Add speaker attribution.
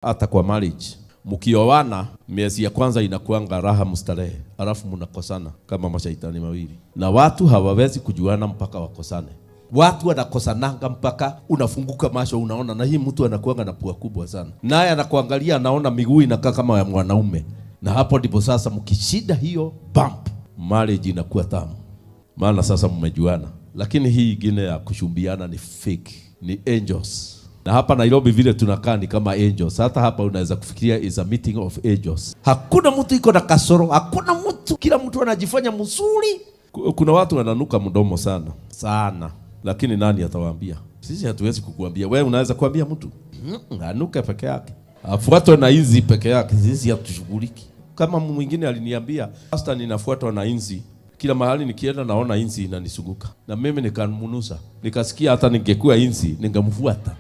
Speaker 1: Hata kwa marriage mkioana, miezi ya kwanza inakuanga raha mstarehe, alafu mnakosana kama mashaitani mawili, na watu hawawezi kujuana mpaka wakosane. Watu wanakosananga mpaka unafunguka macho, unaona na hii mtu anakuanga na pua kubwa sana, naye anakuangalia, anaona miguu inakaa kama ya mwanaume, na hapo ndipo sasa mkishida hiyo bump, marriage inakuwa tamu, maana sasa mmejuana. Lakini hii ingine ya kuchumbiana ni fake, ni angels. Na hapa Nairobi vile tunakaa ni kama angels. Hata hapa unaweza kufikiria is a meeting of angels. Hakuna mtu iko na kasoro, hakuna mtu, kila mtu anajifanya mzuri. Kuna watu wananuka mdomo sana sana, lakini nani atawaambia? Sisi hatuwezi kukuambia. Wewe unaweza kuambia mtu anuke peke yake, afuatwe na inzi peke yake. Sisi hatushughuliki. Kama mwingine aliniambia, "Pastor, ninafuatwa na inzi kila mahali nikienda, naona inzi inanizunguka," na mimi nikamnusa, nikasikia hata ningekuwa inzi ningemfuata.